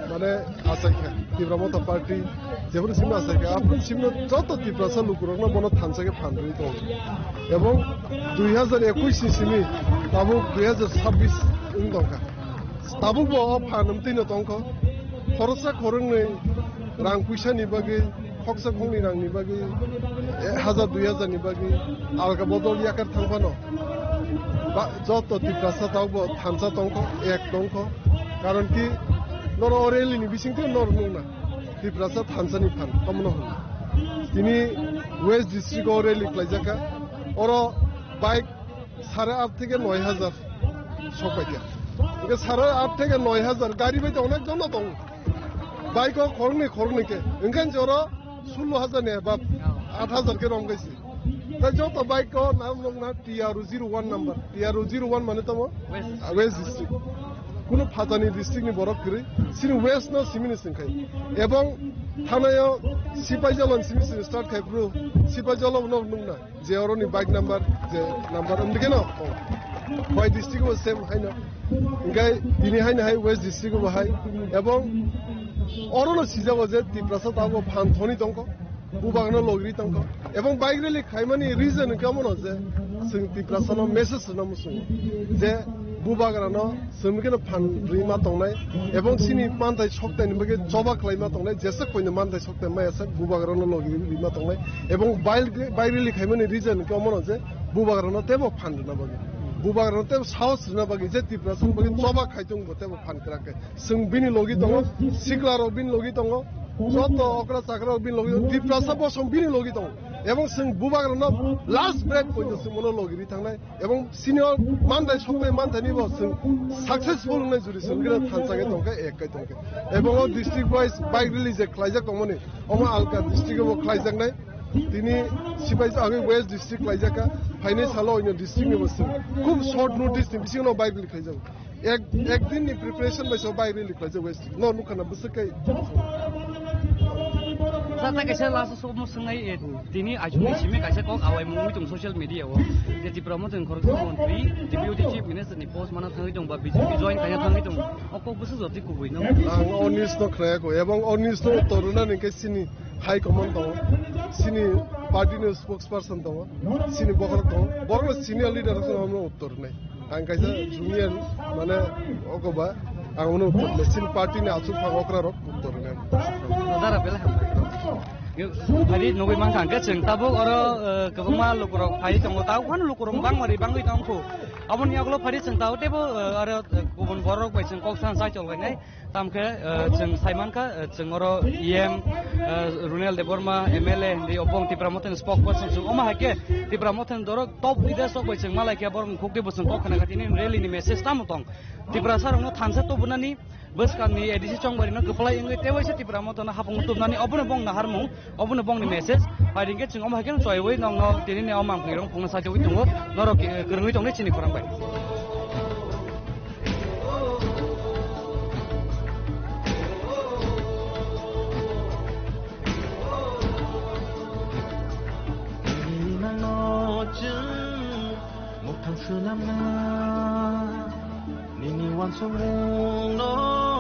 Mane, achaikha. Tipra Motha Party jephru simi achaikha. Aphru simi joto Tiprasa lukurokno bono thansa khe phan rwi tongo. Ebong dui hazar ekush ni simi tabuk dui hazar chabbish wng tongkha. Tabukbo o phan wng twino tongkho. Khoroksa khoroknwi rang puisani bagwi, khoksa khoknwi rangni bagwi, ek hazar dui hazar ni bagwi alka bodol yakar thang phano ba-, joto Tiprasa tabukbo thansa tongkho, ek tongkho. Karon ki, noro o rally ni bisingtwi noro nukna Tiprasa thansani phan, tomono hwn. Tini West District o rally khlaijakha. Oro bike sare at theke noi hazar sok paikha. Hingke sare at theke noi hazar gari bai to onek jon no tongo. Bike o khoroknwi khoroknwi khe. Hingke joro sullo hazar ni above, at hazar khe romkhaisi. Tai joto bike o nam nokna T R O zero one number. T R O zero one mane tamo? West. Ah, West District. Kuno phatani district ni borok kwrwi, chini West no simi ni sing khai. Ebong thanayo Sipaijalo ni simi sing start khai phuru, Sipaijalo no nungna je oro ni bike number, je number, amdike no, oh. Bai district o same haino. Hinkhe tini haino hai West district o hai. Ebong oro no sijago je Tiprasa tabuk phan thoni tongkho. Bubagrano logiri tongkha. Ebong bike rally khaimani reason wngkha mono je chwng Tiprasano message rwna muchungo je bubagrano chwng kheno phan rwima tongnai ebong chini manthai soktaini bagwi choba khlaima tongnai, jesa koino manthai soktai maya sak bubagrano logiri rwima tongnai. Ebong bike, bike rally khaimani reason wngkha mono je bubagrano teibo phan rwna bagwi, bubagrano teibo sahos rwna bagwi je Tiprasani bagwi choba khai tongbo teibo phan kwrak khe. Chwng bini logi tongo, sikla rok bini logi tongo, joto okra chakra rok bini logi tongo, Tiprasa bosom bini logi tongo. Ebong chwng bubagrano last breath poito chwng mono logi ri thangnai. Ebong senior manthai soknai manthai ni bo chwng successful wngnai juri chwng gina thansa khe tongkha, ek kai tongkha. Ebong o district wise bike rally je khlaijak tongmani, omo alka district o bo khlaijaknai. Tini Sipaijala agwi West district khlaijakha, phainai salo oino district ni bo chwng khub short notice ni bisingo bike rally khlaijago. Ek, ek din ni preparation bai so bike rally khlaijak West. No nukha na bwswk kai. Sa ta kaisa last o somo swngnai, eh, tini aisuk ni simi kaisa kok awai mungwi tong social media o. Je Tipra Motha ni khoroksa montri, Deputy Chief Minister ni post mana thangwi tong ba B J P join khaina thangwi tong. O kok bwswk jotwi kubui no. Ang o news no khnaya ko, ebong o news no toruna ni khe sini high command tongo, sini party ni spokesperson tongo, sini bokhorok tongo, borok no senior leader rok no uttor nai. Ang kaisa junior, mane, okoba, ang uno chini party ni achuk phang okra rok uttor nai. Dara bela hambai. Yo, hari nugui mankha hwnkhe chwng tabuk oro, eh, kwbangma lukurok phai tongo, tabuk phano lukurok bangmari bangwi tongkhu. Aboni yagulo phari chwng tabuk teibo, eh, aro, eh, kubun borok bai chwng kok san sai chol lainai. Tamkhe, eh, chwng sai mankha, eh, chwng oro E M, eh, Runel Debbarma, M L A, hinwi obo wng Tipra Mothani spokesperson chwng. Omo hai khe Tipra Mothani dorok top leaders rok bai chwng malai khe borok ni khuk twi bo chwng kok khna kha tini rally ni message tamo tong. Tiprasa rokno thansa tubunani, bwskang ni A D C chongbarino kwplai wngwi tei waisa Tipra Mothano hapung tubnani obono bong naharmung. Obono bongni message. Bai ringkhe chwng omo hai kheno choiwi nongno tini ni o mangphi rong phungno sajawi tongo. Norok, eh, kwrwngwi tongni chini khorang bai. Nini nangno chwng muktang swnamna, nini uansukmungno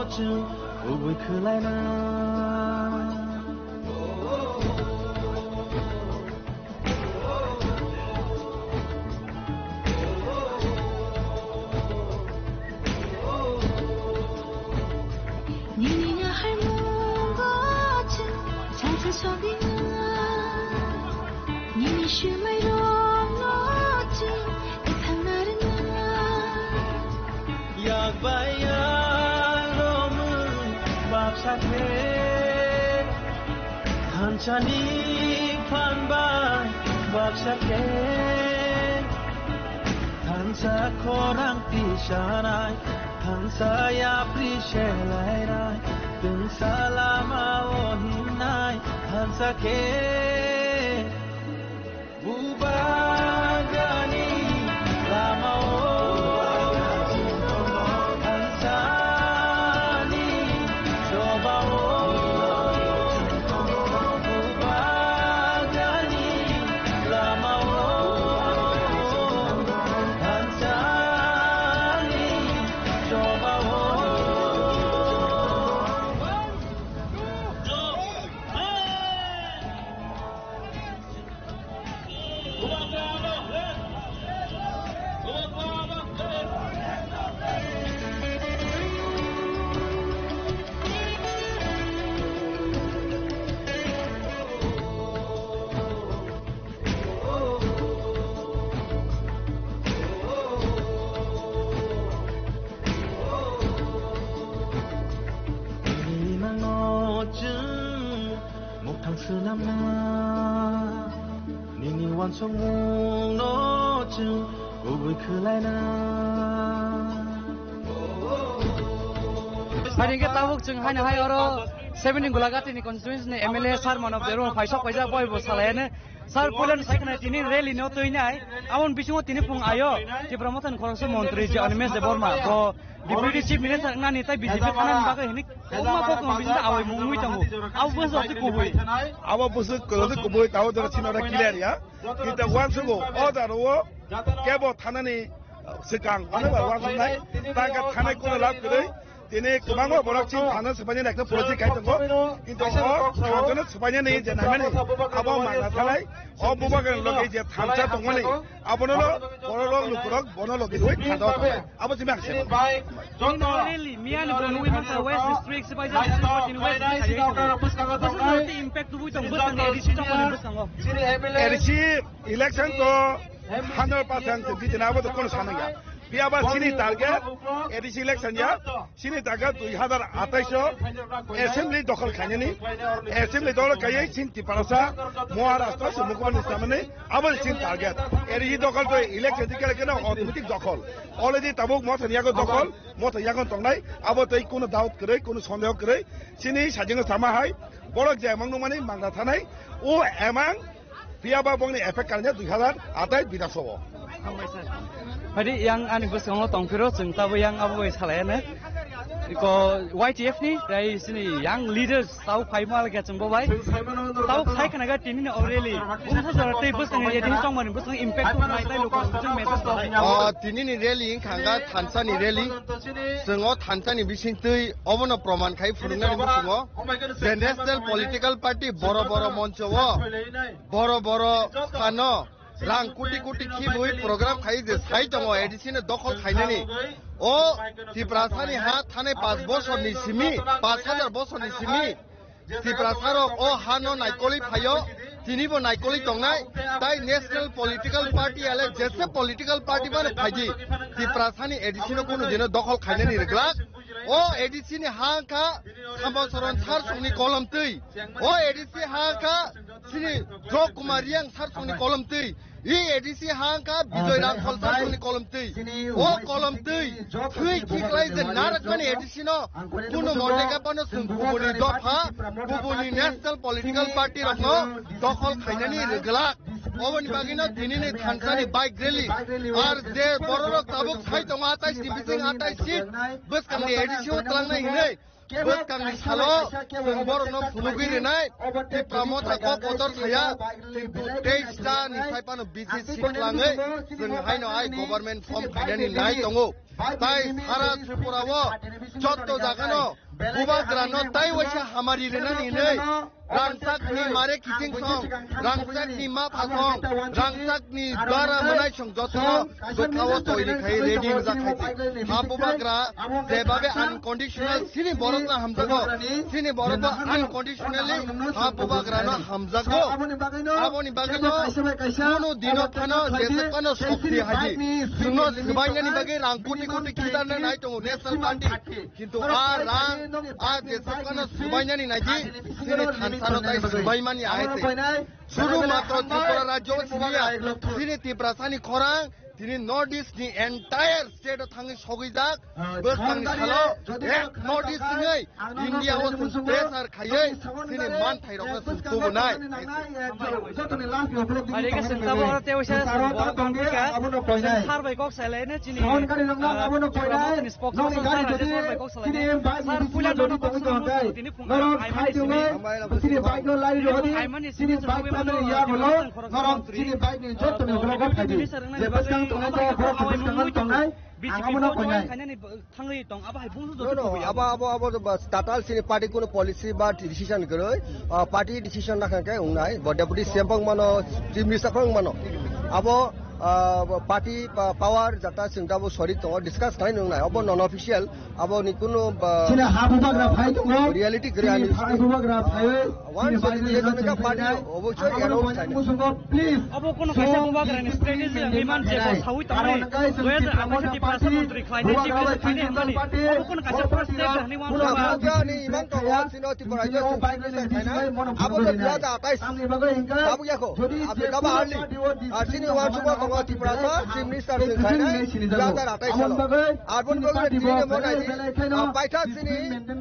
chwng kubui khwlaina. Nini naharmungo chwng sacha sogwinai, nini swmairokno chwng ethangna rwnai. Yak bai yak romwi baksa khe, thansani phan bai baksa khe, thansa khorang tisanai, thansa yapri selainai, twngsa lama o himnai, thansa khe. Bubagrani lamao thansani chobao, Bubagrani lamao thansani chobao. Nini nangno chwng muktang swnamna, nini uansukmungno chwng kubui khwlaina. Hari hwnkhe tabuk chwng haino hai oro seventeen Gulagati ni constituency ni M L A sir Manav Debbarma phaisok paijak, boy bo salaiya no. Sir, puila no sai khna tini rally no twi nai. Aboni bisingo tini phung ayo Tipra Motha ni khoroksa montri je Animesh Debbarma bo Deputy Chief Minister wngnani tai B J P thanani bagwi hini kwbangma kok no bisingtwi awai mungwi tongo. Abo bwswk twi kubui. Abo bwswk kwrwngwi kubui, tabuk jora chini oro clear ya. Kintu uansukgo, o jora o kebo thanani swkang, ano ba uansuknai, tangka thanai kuno lab kwrwi, tini kwbangma borok chini thana swbaini ekta project khai tongo, kintu o thana swbaini je naimani, abo mangna thanai, o bubagra logi je thansa tongmani, abono borok lukurok bono logi rwi thana abo simi ang sebo. Tini rally, miyani bo nugwi mankha West District, Sipaijala District, tini West District hai tong. Bwswk twi impact tubui tong, bwswk ni A D C chongmani bwskango. A D C election to hundred percent jitna abo to kono sanang ya. Phiya ba chini target A D C election ya, chini target dui hazar atais o assembly dokhol khainani, assembly dokhol khaiwi chini Tiprasa, Maharashtra se mukubani samani, abo chini target. A D C dokhol to election dikhe khe automatic dokhol. Already tabuk Motha ni yago dokhol, Motha yago tongnai, abo tei kuno doubt kwrwi, kuno sondeho kwrwi, chini sajingo sama hai, borok je emang nungmani mangna thanai, o emang phiya ba bongni effect kalnya dui hazar atais Bidhan Sabha o. Hambai sir. Hadi yang ani bwskango tongphiro chwng tabo yang abo bai salaiya ne. Iko Y T F ni tei chini young leaders tau phai mal khe chwng bo bai. Tau khai khna ga tini ni rally. Bumsa jora tei bwskango ya tini chongmani bwskango impact nai tai luko chwng message to. O tini ni rally wngkha ga thansa ni rally. Chwng o thansa ni bising twi obono proman khai phwrwngna ni bwskango. The National Political Party boro boro moncho o boro boro phano rang koti koti khibui program khai je sai tongo A D C no dokhol khainani. O Tiprasani ha thanai panch bosor ni simi, panch hazar bosor ni simi Tiprasa rok o ha no naikolwi phaio, tini bo naikolwi tongnai. Tai National Political Party ale jese political party bano phaidi, Tiprasani A D C no kunu dino dokhol khainani rwglak. O A D C ni ha wngkha Sambasaran sar songni kolom twi. O A D C ha wngkha chini Jok Kumar Riang sar songni kolom twi. I A D C ha wngkha Bijoy Rangkhol sar songni kolom twi. O kolom twi thwi khiklai je narakmani A D C no kuno mordeka pano chwng kubuni dopha, kubuni national political party rokno dokhol khainani rwglak. Oboni bagwino tinini thansani bike rally, ar je bororok tabuk sai tongo atais ni bising atais seat bwskangni A D C o twlangnai hinwi, bwskangni salo chwng borokno phunugwi rwnai, Tipra Motha kok kotor saya, kintu teis ta ni sai phano B J C twlangwi chwng haino ai government form khainani nai tongo. Tai sara Tripura o jotto jagano bubagrano tai waisa hamari rwnani hinwi rangchakni mare kiching song, rangchakni mapha song, rangchakni dara mwnai song jottono bwkhao toiri khai ready wngjak khai se. Ha bubagra jebabe unconditional chini borokno hamjago, chini borokno unconditionally ha bubagrano hamjago. Aboni bagwino kuno dino phano jeswk phano sokti haidi chwngno swbainani bagwi rang koti koti khitarna nai tongo National Party. Kintu a rang, a jeswk phano swbainani naidi, chini thansano tai swbaimani ahai se. Suru matro Tripura rajyo simiya, chini Tiprasani khorang, tini North East ni entire state o thangwi sogwijak, bwskangni salo, ek North East wngwi India o chwng pressure khaiwi chini manthairokno chwng tubunai. Ari khe chwng tabuk oro tei waisa chwng borok tongkha. Chwng sar bai kok salaino chini, ah, Tipra Mothani spokesperson sar bai kok salaino. Sar puila nono kok salaino tini phung aimani simi. Tini phung aimani simi chwng tini khoroksa montri. Deputy minister wngna ni bagwi abo bai mungwi tongo. B J P bo join khainani thangwi tong, abo hai bungsu joto kubui abo, abo, abo, abo, bas, tatal sini party kuno policy ba decision kwrwi, ah, party decision nakha khe wngnai, bo deputy C M phang mano, chief minister phang mano. Abo, ah, party pa-, power jata singta bo sorik tongo, discuss khlai nwngnai, abo non official, abo ni kuno ba, chini ha bubagra phai tongo, reality kwrwi ani ha bubagra phai. Once chini election ka party obosoi announce khaina. Obo kono kaisa bubagrani strategy wngwi man je bo sawi tongmani. Dui hazar atais Tiprasa montri khlainai, chief minister khlainai hwnmani. Obo kono kaisa first step hwnwi uansukha. Bubagrani imang tongo chini Tripura rajyo chief minister khlaina. Abo to dui hazar atais. Tabuk yako. Aboni kaba harli. Ar chini uansukha. Tiprasa Chief Minister chwng khainai dui hazar atais salo. Aboni bagwi tini mo naidi, ah, paithak chini,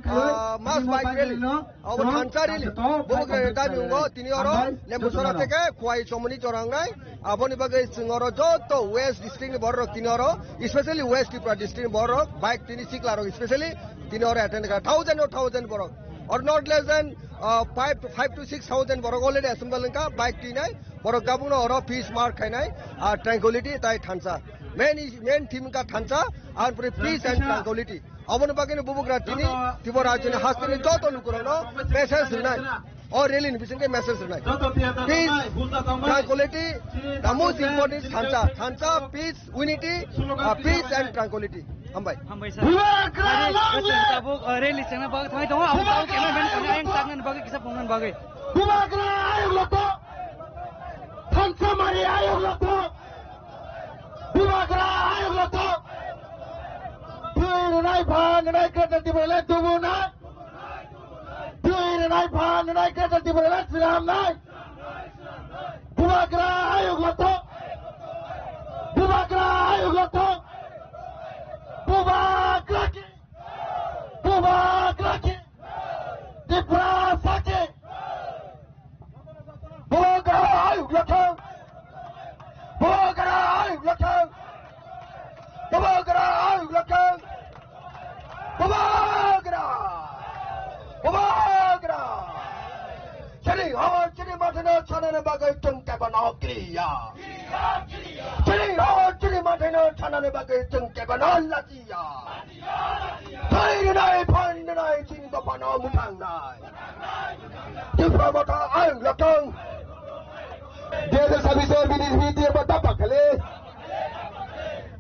ah, mass bike rally. Abo thansa rally. Bo bwkha ni dabi wngo tini oro Lembusora theke Khowai Chomoni chwrangnai. Aboni bagwi chwng oro joto West District ni borok rok tini oro, especially West Tripura District ni borok rok, bike tini sikla rok especially tini oro attend kha. Thousand o thousand borok. Or not less than, uh, five to, five to six thousand borok already assemble wngkha, bike twinai. Borok gabungno oro peace march khainai, ah, tranquility tai thansa. Main is, main theme wngkha thansa, and peace and tranquility. Aboni bagwino bubagra tini Tripura rajyoni hasteni joto lukurokno message rwnai. O rally ni bisingtwi message rwnai. Peace, tranquility, the most important is thansa. Thansa, peace, unity, uh, peace and tranquility. Hambai. Hambai sir. Bubagra Ari, long live! Tabuk, uh, rally chengna bagwi thangwi tongo. Abo tabuk cameraman kami ayang saknani bagwi kisa phungnani bagwi. Bubagra ayuk lotho! Thansa mari ayuk lotho! Bubagra ayuk lotho! Thwi rwnai phan rwnai Greater Tipraland tubu nai! Thwi rwnai phan rwnai Greater Tipraland swnam nai! Bubagra ayuk lotho! Bubagra ayuk lotho! Bubagra ki! Bubagra ki! Tiprasa ki! Bubagra ayuk lotho! Bubagra ayuk lotho! Bubagra ayuk lotho! Bubagra! Bubagra! Chini hor chini mathano chanani bagwi chwng kebano kriya. Chini hor chini mathano chanani bagwi chwng kebano lachiya. Thwi rwnai phan rwnai chini dophano mwthangnai. Tipra Motha ayuk lotho! Dui hazar sabbish o B J P Tipra Motha khale.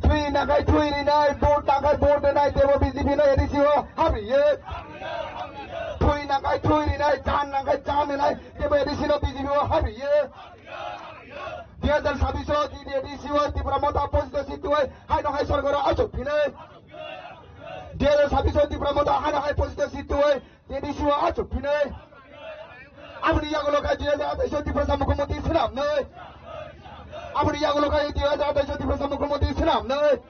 Thwi nangkhai thwi rinai, vote nangkhai vote rinai, tebo B J P no A D C o habriye. Thwi nangkhai thwi rinai, chan nangkhai chan rinai, tebo A D C no B J P o habriye. Dui hazar sabbish o A D C o Tipra Motha posito sitwai, hai no hai sorkar o achuk phinai. Dui hazar sabbish o Tipra Motha hai no hai posito sitwai, A D C o achuk phinai. Aboni yagulo khe dui hazar atais o Tiprasa mukhyamantri swnamnai. Aboni yagulo khe dui hazar atais o Tiprasa mukhyamantri swnamnai.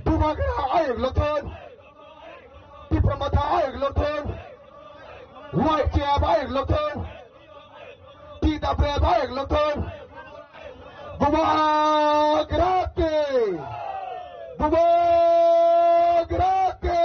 Bubagra ayuk lotho! Tipra Motha ayuk lotho! Y T F ayuk lotho! T W F ayuk lotho! Bubagra ki! Bubagra ki!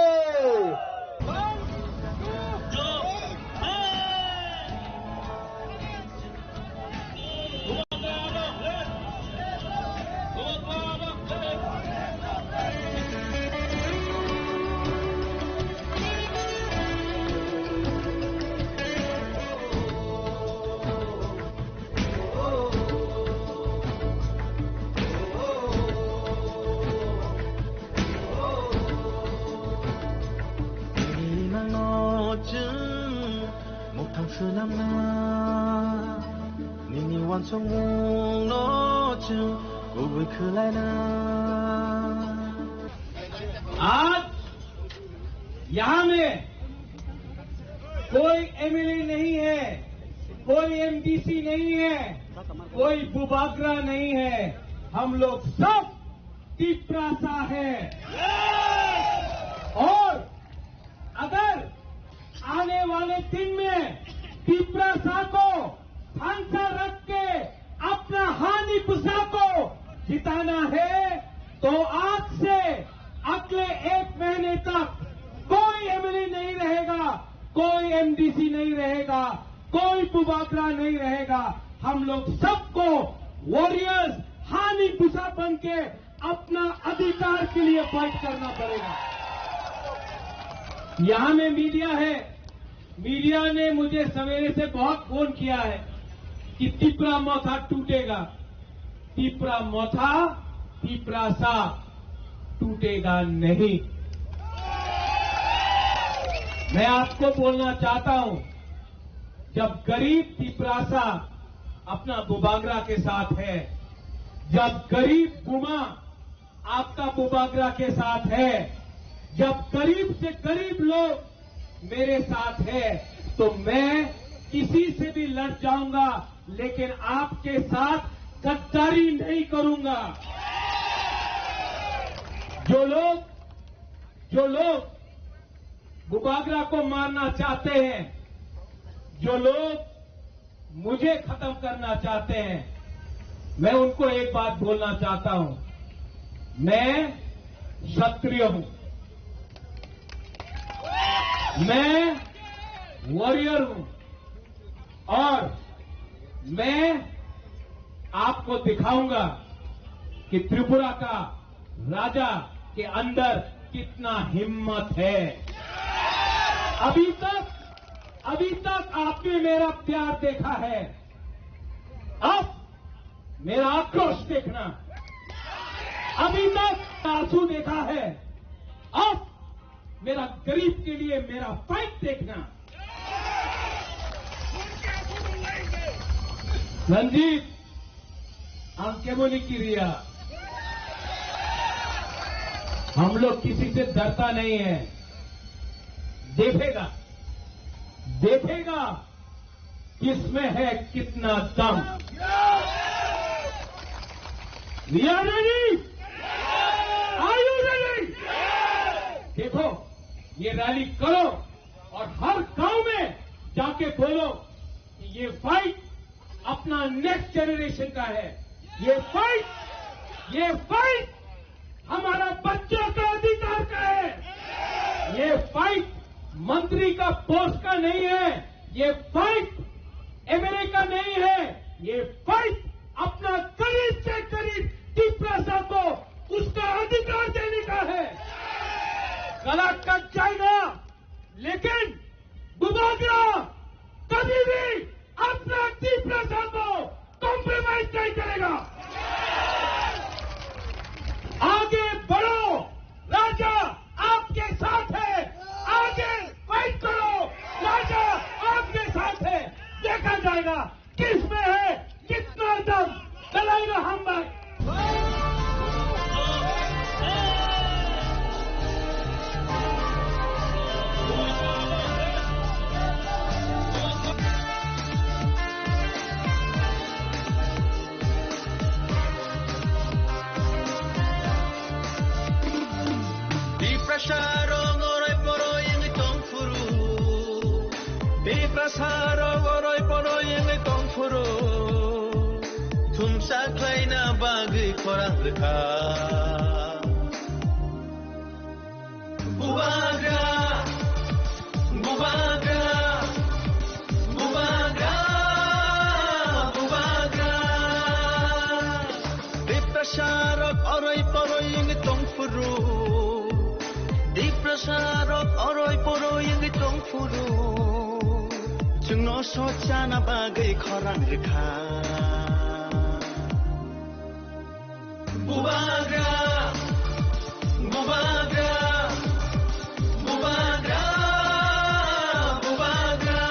Nini nangno chwng muktang swnamna, nini uansukmungno chwng kubui khwlaina. आज यहाँ में कोई एमएलए नहीं है, कोई एमडीसी नहीं है, कोई बुबागरा नहीं है, हम लोग सब तिप्रासा है। और अगर आने वाले दिन में तिप्रासा को फंसा रख के अपना हानि पुसा को जिताना है, तो आज से अगले एक महीने तक कोई एमएलए नहीं रहेगा, कोई एमडीसी नहीं रहेगा, कोई बुबागरा नहीं रहेगा। हम लोग सबको वॉरियर्स, हानि पुसा बन के अपना अधिकार के लिए फाइट करना पड़ेगा। यहाँ में मीडिया है, मीडिया ने मुझे सवेरे से बहुत फोन किया है कि तिप्रा मोथा टूटेगा। तिप्रा मोथा, तिप्रासा टूटेगा नहीं। मैं आपको बोलना चाहता हूं, जब गरीब तिप्रासा अपना बुबागरा के साथ है, जब गरीब बुमा आपका बुबागरा के साथ है, जब गरीब से गरीब लोग मेरे साथ है, तो मैं किसी से भी लड़ जाऊंगा, लेकिन आपके साथ गद्दारी नहीं करूंगा। जो लोग, जो लोग बुबागरा को मारना चाहते हैं, जो लोग मुझे खत्म करना चाहते हैं, मैं उनको एक बात बोलना चाहता हूं, मैं क्षत्रिय हूं, मैं वॉरियर हूं और मैं आपको दिखाऊंगा कि त्रिपुरा का राजा के अंदर कितना हिम्मत है। अभी तक, अभी तक आपने मेरा प्यार देखा है, अब मेरा आक्रोश देखना। अभी तक आंसू देखा है, अब मेरा गरीब के लिए मेरा फाइट देखना। रंजीत, हम क्यों नहीं किया? हम लोग किसी से डरता नहीं है। देखेगा, देखेगा किसमें है कितना दम। We are ready. Are you ready? देखो, ये रैली करो और हर गांव में जाके बोलो कि ये फाइट अपना नेक्स्ट जनरेशन का है। ये फाइट, ये फाइट हमारा बच्चों का अधिकार का है। ये फाइट मंत्री का पोस्ट का नहीं है, ये फाइट एमएलए का नहीं है, ये फाइट अपना गरीब से गरीब तिपरासा को उसका अधिकार देने का है। गला कट जाएगा, लेकिन बुबागरा कभी भी अपना तिपरासा को कॉम्प्रोमाइज नहीं करेगा। आगे बढ़ो, राजा आपके साथ है। आगे फाइट करो, राजा आपके साथ है। देखा जाएगा किसमें है कितना दम। Dalai Lama. Tiprasa rok oroi poroi wngwi tong phuru. Tiprasa rok oroi poroi wngwi tong phuru. Thumsa khlaina bagwi khorang rwkha. Bubagra, bubagra, bubagra, bubagra. Tiprasa rok oroi poroi wngwi tong phuru. Tiprasa rok oroi poroi wngwi tong phuru. Chwngno sochana bagwi khorang rwkha. Bubagra, bubagra, bubagra, bubagra.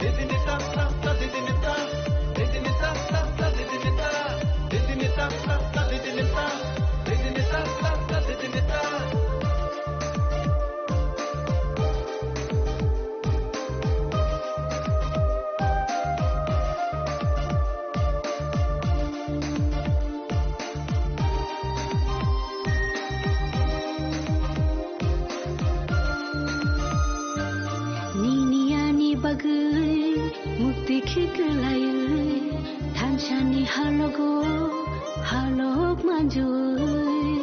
Didini ta ta ta, didini ta, didini ta ta ta, didini ta, didini ta ta ta, didini ta, didini ta ta ta, didini ta. Nini ani bagwi mukti khiklaiwi thansani halogo halok manjui.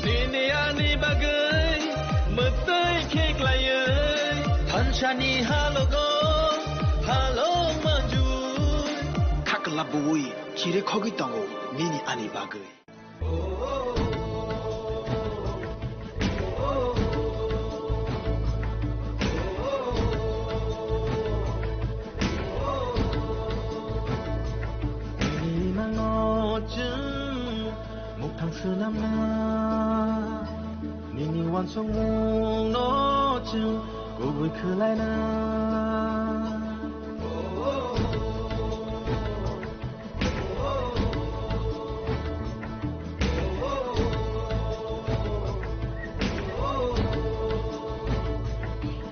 Nini ani bagwi mwtwi khiklaiwi thansani halogo halok manjui. Khakla buwi chiri khogwi tongo nini ani bagwi. Nini nango chwng muktang swnamna, nini uansukmungno chwng kubui khwlaina.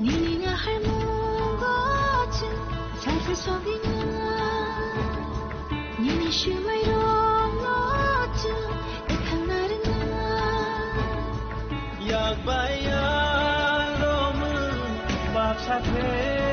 Nini ngahaimung Sogwino, nini swmairokno chwng kwthangna rwna. Yak bai yak romwi baksa khe.